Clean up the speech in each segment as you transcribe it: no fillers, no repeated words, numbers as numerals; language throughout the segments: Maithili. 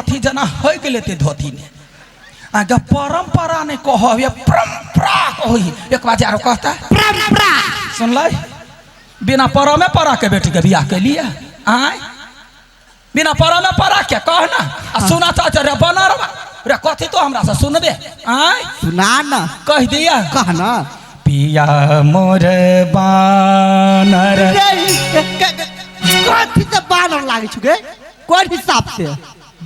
कथी जेना होइ गेलै ते धोती ने आगे परंपरा नहीं कहब ये परंपरा कही एक बार आरो कहता परंपरा। सुनलै बिना परमे परा के बेटी के बियाह के लिए आय बिना परमे परा के कह ना आ सुना चाचा रे बनरवा रे कथी तो हमरा से सुनबे आय सुना ना। कह दिया। कह ना। पिया मोर बानर। कथी से बानर लागै छु गे? कोन हिसाब से?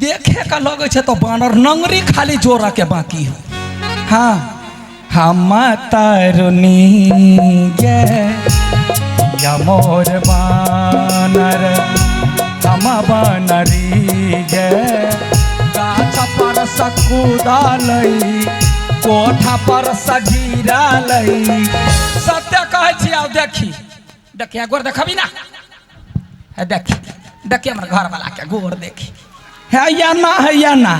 देखे का लगै छै तो बानर नंगरी खाली जोड़ा के बाकी हो। हाँ हम तरुणी गे पिया मोर बानर हम बानरी गे गाछ पर सकुदालै कोठा पर सगिरालै। सत्य कहै छी। आब देखी देखिए गोर देखबी ना है देखी देखिए हमर घर वाला के गोर देखी है या ना है या ना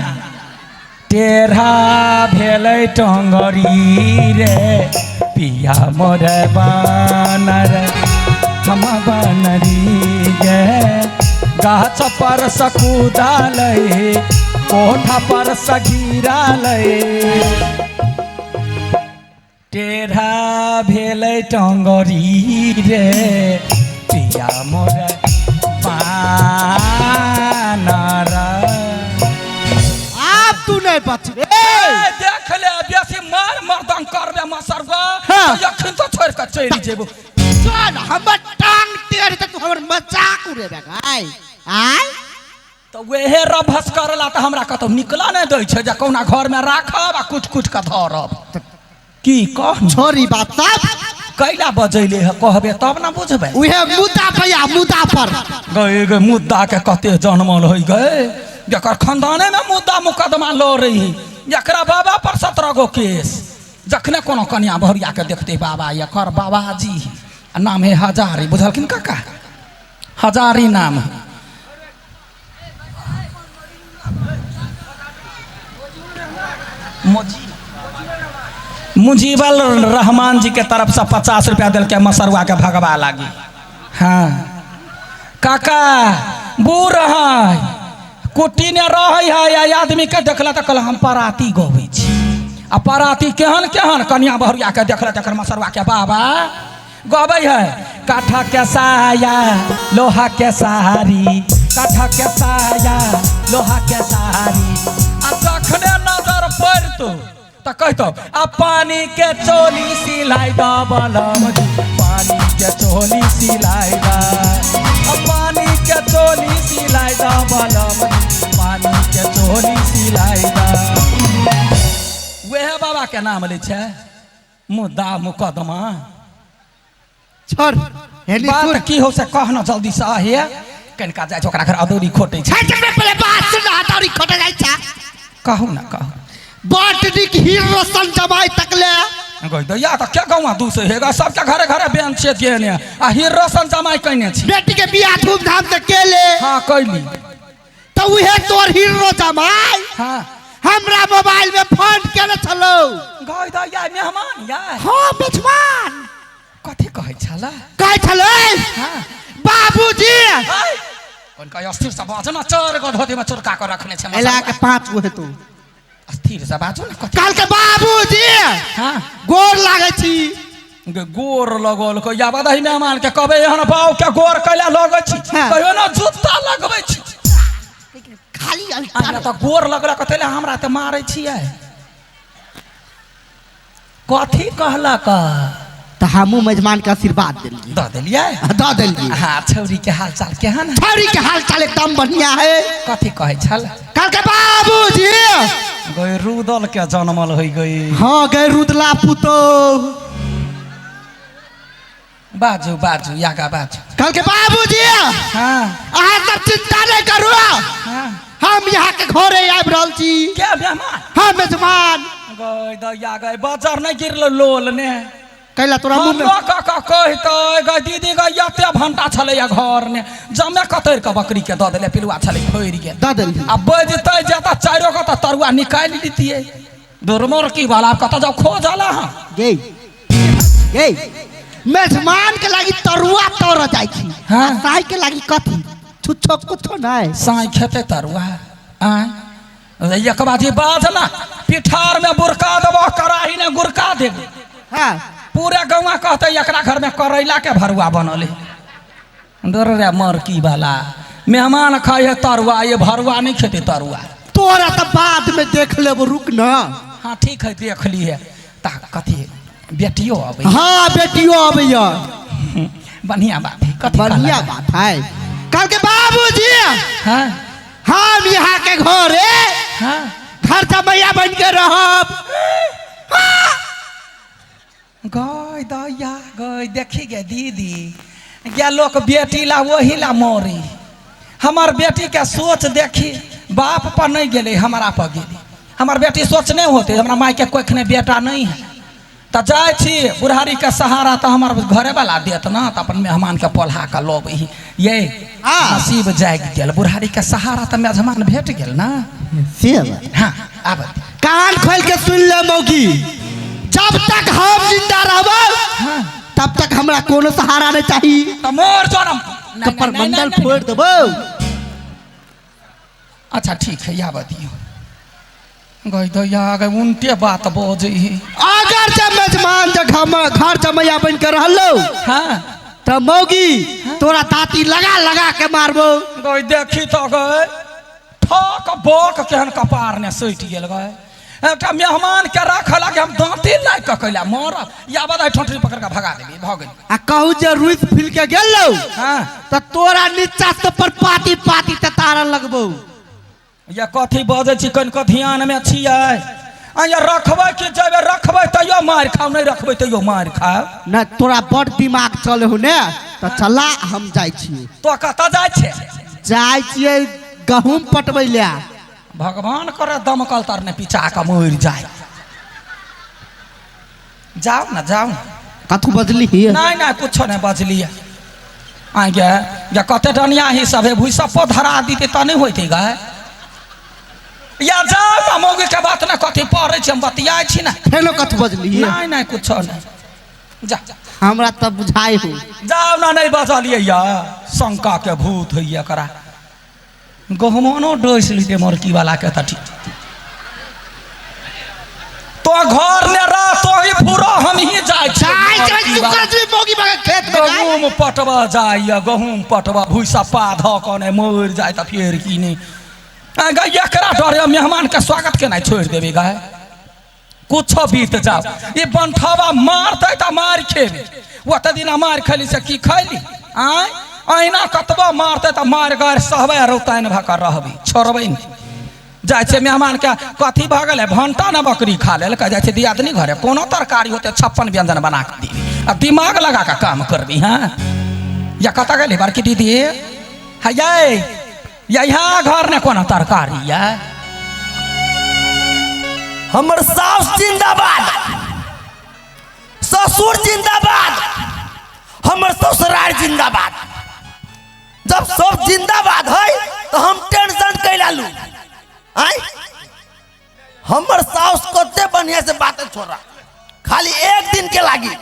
टेढ़ा भेलै टंगरी रे पिया मोर बानर हम बानरी गे गाछ पर सकुदालै कोठा पर सगिरालै टेढ़ा भेलै टंगरी रे पिया मोर बानर। आब तू नहीं बचबे। ए, देख ले बेसी मार मर्दंग करबे मसरवा। हाँ। अखन तो छोड़ के चलि जेबो। चल हमर टांग टेढ़ त तू हमर मजाक उड़ेबे गाय। आय तो वेहे रभस करला त हमरा कतौ निकला नहीं दै छै जे कौना घर में राखब आ कुछ कुछ के धरब। की कह छोरी बात सब कैला बजैले है कहबे तब ना बुझबे। उहे मुद्दा पर या मुद्दा पर गए गए मुद्दा के कते जनमल होई गए जकर खानदाने में मुद्दा मुकदमा लड़े है जकरा बाबा पर 17 गो केस। जखने कोनो कन्या भरिया के देखते बाबा एकर बाबाजी आ नाम है हजारी बुझलखिन काका हजारी नाम है। मुजीबुल रहमान जी के तरफ से 50 रुपया दिल के मसरुआ के भगवा लागी। हाँ काका बूढ़ है कुटी ने रहे है या आदमी के देखला तो कल हम पराती गबै छी आ पराती केहन केहन कन्या बहुरिया के देखला तकर मसरुआ के बाबा गबै है काठा के साया लोहा के सारी काठा के साया लोहा के सारी आ जखने नजर पड़तो त कहतो आ पानी के चोली सिलाई द बलम जी पानी के चोली सिलाई द आ पानी के चोली सिलाई द बलम जी पानी के चोली सिलाई द। वह बाबा के नाम लै छै मुद्दा मुकदमा। छोड़ हेली बात सुन। की हो से कह ना जल्दी से आहे कनिका जाइ छै ओकरा घर अदौरी खोटै छै। छै जबे पहिले बात सुन अदौरी खोटै जाइ छै। कहू ना कहू। बड नीक हीरो सन जमाई तकले। गई दैया त के गौवा दू से हेगा सबके घरे घरे बेन छै देने आ हीरो सन जमाई कइने छी। बेटी के बियाह धूमधाम से केले। हां कैली। त उहे तोर हीरो जमाई। हां। हमरा मोबाइल में फोन केने छलौ। गई दैया मेहमान या। हां मेहमान। कथी कहै छला? कहै छलै। हां। बाबूजी। हाय। कोन कह अस्थिर से बाजना चार गो धोती में चुरका के रखने छै। एला के 5 गो हेतौ। अस्थिर से बाजू ना कथी। काल के बाबूजी। हां। गोर लागै छी। गोर लगल को या बदही मेहमान के कहबै एहन बाऊ के गोर कैला लगै छी। हाँ। कहियो ना जूता लगबै छी। खाली आ त गोर लगलक कथी हमरा त मारै छियै। कथी कहलक? त हमहूँ मेजमान के आशीर्वाद देलियै। द देलियै? हाँ, द देलियै। हाँ, छौरी के हाल चाल केहन है? छौरी के हाल चाल एकदम बढ़िया है। कथी कहै छल? कल के बाबूजी। गई रुदल के जनमल होइ गई। हाँ गई रुदला पुतो। बाजू बाजू यागा बाजू। कल के बाबूजी। हाँ। अहाँ सब चिंता नहीं करू। हाँ। हम यहाँ के घरे आबि रहल छी। के मेहमान? हाँ मेजमान। गई दैया गई बाजार नहीं गिरल लोल ने। कैला तोरा मुँह में? हम का कहतै गई दीदी गई एते भंटा छलैया घर ने जमे कतरि के बकरी के दऽ देले पिलुआ छलै फोड़ि गेल। दऽ देलियै। आ बजतै जे तऽ चारिो के तऽ तरुआ निकालि लितियै। दुर्मोर की वाला कतऽ जाउ खोजल अहाँ। गे गे मेजमान के लागी तरुआ तर जाइ छी। हाँ। आ साई के लागी कथी? छुच्छो कुछो नहीं। साई खेते तरुआ। आय एक बाजी बाज ना पिठार में बुरका देबो, कड़ाही ने गुरका देबो। हाँ। पूरे गौवा कहते एकरा घर में करैला के भरुआ बनल है। दर रे मरकी वाला मेहमान खाए है तरुआ, ये भरुआ नहीं खेते तरुआ। तोरा तो बाद में देख लेबो, रुक ना। हाँ ठीक है, देख ली है। ता कथी बेटियो अबै? हाँ बेटियो अबैया। बढ़िया बात है। कथी बढ़िया कहलक? बात है। कल के बाबूजी। हाँ। हम यहाँ के घरे हाँ। घर जमैया बन के रहब। गय दैया गय, देखी गे दीदी, गे लोक बेटी ला वही ला मोरी। हमार बेटी के सोच देखी, बाप पर नहीं गेलै, हमारा पर गेलै। हमार बेटी सोच नहीं होते, हमरा माय के कोई बेटा नहीं है। तो जाइ छी बुढ़ारी के सहारा तो हमार घरे वाला देत ना, तो अपन मेहमान के पोल्हा के लबै ये। हाँ। नसीब जागि गेल, बुढ़ारी के सहारा तो मेहमान भेट गेल ना। से बात। हाँ आब कान खोल के सुन ले मौगी, जब तक हम जिंदा रहब हाँ। तब तक हमरा कोनो सहारा नहीं चाहिए। तो मोर जनम कपर मंडल फोड़ देबो। अच्छा ठीक है, आब दियौ। गई दैया गई, उनटे बात बजै है। अगर जब मेजमान जब घर जमैया बन के रहलो हाँ। तो मौगी तोरा ताती लगा लगा के मारबो। गई देखी तो गई ठक बक केहन कपार ने सटि गेल गए। एकटा मेहमान के राखऽ लागे हम दाँती लागि कऽ कैला मरब या बदाइ ठोंठरी पकड़ के भगा देबी भऽ गेल। आ कहू जे रुस फिल के गेलो हाँ। तो तोरा नीचा से पर पाती पाती ते तारा लगबो। या कथी बजै छी, कनिको ध्यान में छियै? आ या रखबै कि जेबै? रखबै तैयो मारि खाउ, नहीं रखबै तैयो मारि खाउ। न तोरा बड़ दिमाग चले हो ने, तो चला हम जाइ छियै। तो कतऽ जाइ छै? जाइ छियै गहूम पटबै ले। भगवान करे दमकल तर ने पिचा कऽ मरि जाय। जाउ ना जाउ ना। कथू बजली? नहीं नहीं कुछो नहीं बजलियै। आगे या कते डनिया ही सब है, भूई सब पर धरा दीते तऽ नहीं होइते गए। या जाउ ना, मौगी के बात ने कथी पढ़ै छी, हम बतियाइ छी ना। फेनो कथू बजली? नहीं नहीं कुछो नहीं, जा। हमरा तऽ बुझाइ हो। जाउ ना, नहीं बजलियै या शंका के भूत होइए एकरा। गहुमनो डोसि लीते मरकी वाला के तऽ ठीक। तो घर ने रह, तो ही फुरो, हम ही जाइ छी। जाइ छै तू कर मौगी बगा खेत में गाय। गहूम पटबा जाइए, गहूम पटबा भूसा पा धऽ कऽ नहि मरि जाय तऽ फेर की नहि। आ गै एकरा डरे मेहमान के स्वागत केनाइ छोड़ि देबै गाय। कुछो बीत जाओ, ई बंठवा मारतै तऽ मारि खेबै। ओते दिना मारि खैली से की खैली? आँय अहिना कतबो मारतै तऽ मारि गारि सहबै आ रौताइन भऽ कऽ रहबै, छोड़बै नहि। जाइ छै मेहमान के कथी भऽ गेलै, भण्टा ने बकरी खा लेलकै। जाइ छै दियादनी घरे, कोनो तरकारी होतै 56 व्यंजन बना कऽ देबै आ दिमाग लगा कऽ काम करबी। हाँ या कतऽ गेली बड़की दीदी? है ये यहाँ घर ने कोनो तरकारी ये? हमर सास जिंदाबाद, ससुर जिंदाबाद, हमर ससुराल जिंदाबाद। जब सब जिंदाबाद है तो हम टेंशन कैला लू। आय हमर सास कते बढ़िया से बात छोड़ा, खाली एक दिन के लागी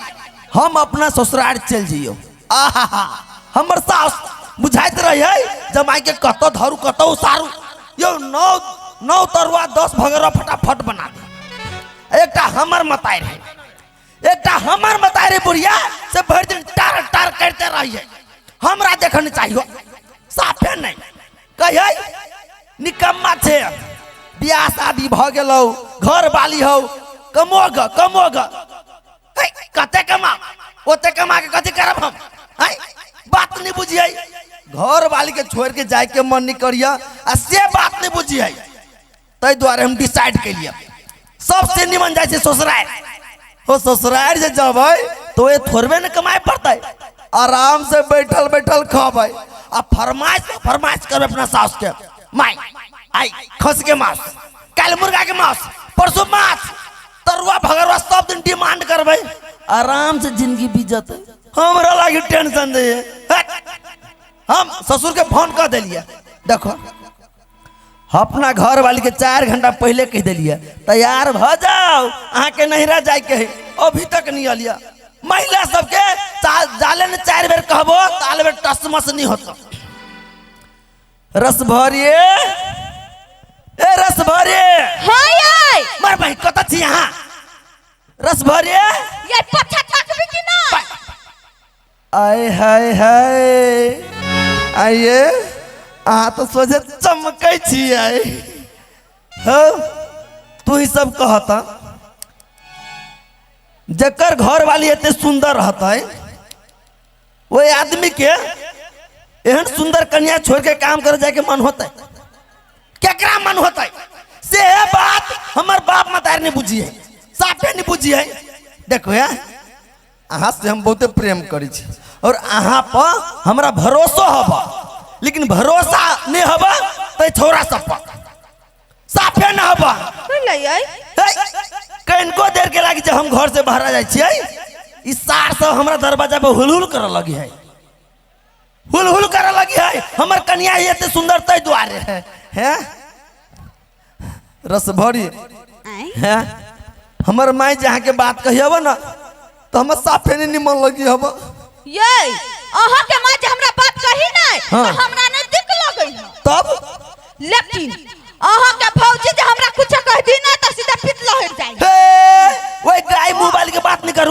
हम अपना ससुराल चल जियो। आहा हमर सास बुझाइत रही है जमाई के कतो धरू कतो उसारू, यो 9 तरुआ 10 भगरवा फटाफट बना दे। एकटा हमर मताई रहे, एकटा हमर मताई रहे बुढ़िया से भरि दिन टार टार करते रही है। हमरा देखने चाहिए साफे नहीं कहे निकम्मा छे, बियाह शादी भ गेलौ, घर वाली हौ, कमोग कमोग कते कमा ओते कमा के कथी करब हम? आय बात नहीं बुझिए, घर वाली के छोड़ के जाए के मन नहीं करिए आ से बात नहीं बुझिए। तै दुआरे हम डिसाइड केलिए सबसे निमन जाइ छै ससुराल। हो ससुराल जे जबै तो ये थोड़बे ने कमाए पड़तै, आराम से बैठल बैठल खबै आ फरमाइश फरमाइश करबै अपना सास के, माय आई खस के मांस, काल्हि मुर्गा के मांस, परसों माछ, तरुआ भगरवा सब दिन डिमांड करबै, आराम से जिंदगी बीत जतै। हमरा लागी टेंशन दे। हम ससुर के फोन कर दिलिए, देखो अपना घर वाली के 4 घंटा पहले कह दिलिए तैयार भ जाओ, अहाँ के नहिरा जाए के है, अभी तक नहीं अलिया। महिला सबके जाले ने 4 बेर कहबो ताल बेर टसमस नहीं होता। रस भरिए ए रस भरे। हाँ ये। मर भाई कत छी यहाँ रस भरे। ये पछा तकबी कि ना? आय हाय हाय आइए अहाँ तो सोझे चमकै छी आइ। हो तू ही सब कहता जकर घर वाली एते सुंदर रहतै ओहि आदमी के एहन सुंदर कन्या छोड़ के काम करे जाके मन होतै? केकरा मन होतै? से बात हमर बाप मतार नहीं बुझी है, साफे नहीं बुझी है। देखो यार अहाँ से हम बहुते प्रेम करै छी और अहाँ पर हमरा भरोसो हब, लेकिन भरोसा नहीं हब तो छोरा सब पर साफे न हब। कनको देर के लागी जब हम घर से बाहर आ जाए छियै ई सार सब हमरा दरवाजा पर हुलहुल करऽ लगी है, हुलहुल करऽ लगी है। हमर कन्या एते सुंदर तै दुआरे है, हैं रस भरी हैं। हमर माई जहाँ के बात कहियब ना तो हमर साफे नहीं निमन लगी हब। ये अहाँ के माई जे हमरा बात कही नहीं। हाँ। तो हमरा